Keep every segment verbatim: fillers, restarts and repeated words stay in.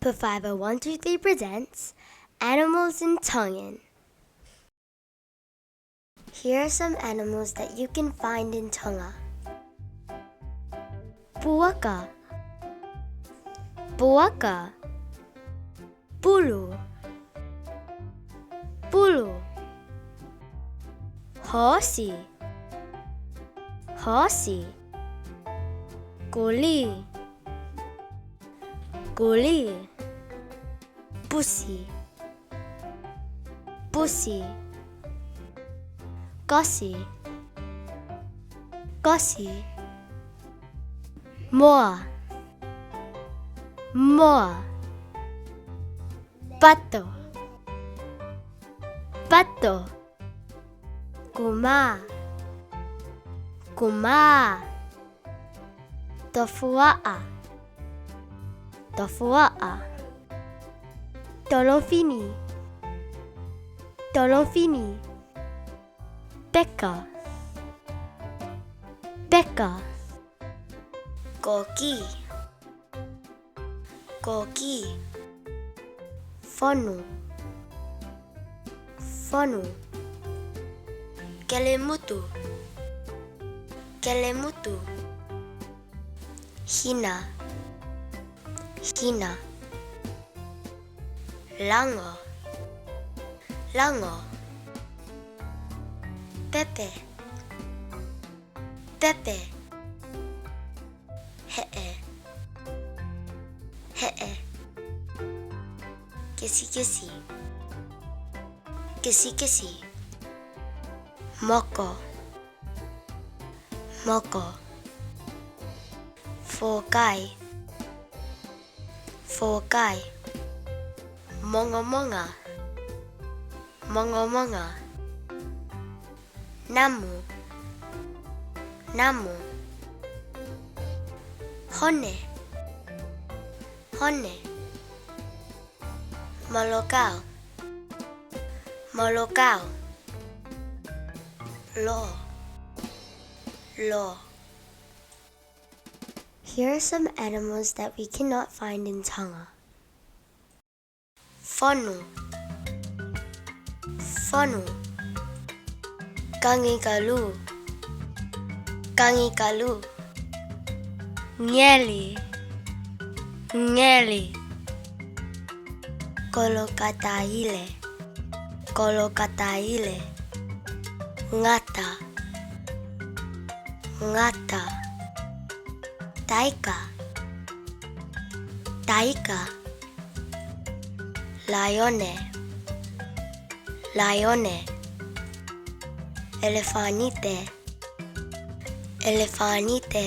P five oh one two three presents Animals in Tongan. Here are some animals that you can find in Tonga. Puaka. Puaka. Pulu. Pulu. Hoosi. Hoosi. Kulī. Kulī. Pusi. Pusi. Kosi. Kosi. Moa. Moa. Pato. Pato. Kumā. Kumā. Tofuaʻa. Tofuaʻa. Tolofini. Tolofini. Peka. Peka. Koki. Koki. Fonu. Fonu. Kelemutu. Kelemutu. Hina. Hina. Lango. Lango. Pepe. Pepe. Heʻe. Heʻe. Kisikisi. Kisikisi. Moko. Moko. Fōkai. Fōkai. Mongomonga. Mongomonga. Namu. Namu. Hone. Hone. Molokao. Molokao. Lō. Lō. Here are some animals that we cannot find in Tonga. Fonu. Fonu. Kangikalū. Kangikalū. Ngeli. Ngeli. Kolokataile. Kolokataile. Ngata. Ngata. Taika. Taika. Laione. Laione. ʻElefānite. ʻElefānite.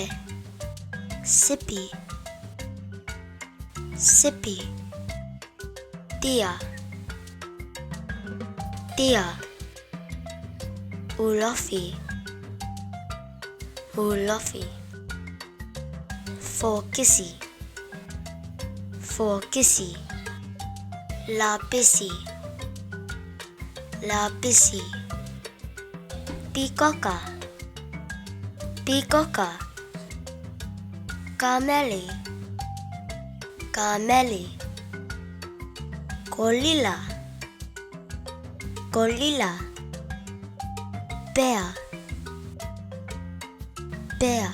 Sipi. Sipi. Tia. Tia. ʻUlofi. ʻUlofi. Fōkisi. Fōkisi. Lapisi. Lapisi. Pīkoka. Pīkoka. Kāmeli. Kāmeli. Kolila. Kolila. Pea. Pea.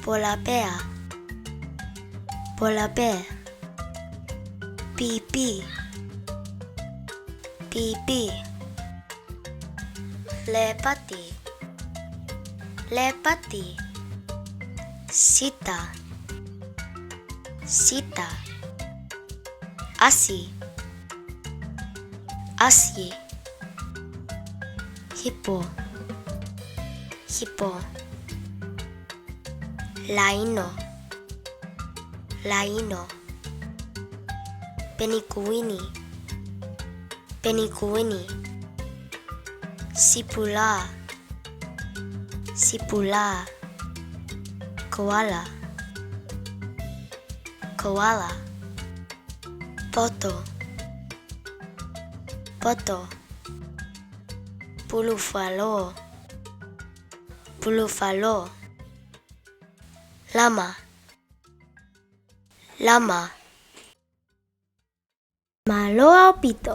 Polapea. Polapea. Pīpī. Pīpī. Lēpati. Lēpati. Sita. Sita. ʻAsi. ʻAsi. Hipo. Hipo. Laino. Laino. Penikuini. Penikuini. Sipulā. Sipulā. Koala. Koala. Poto. Poto. Pulufalō. Pulufalō. Lama. Lama. Mālō ʻaupito.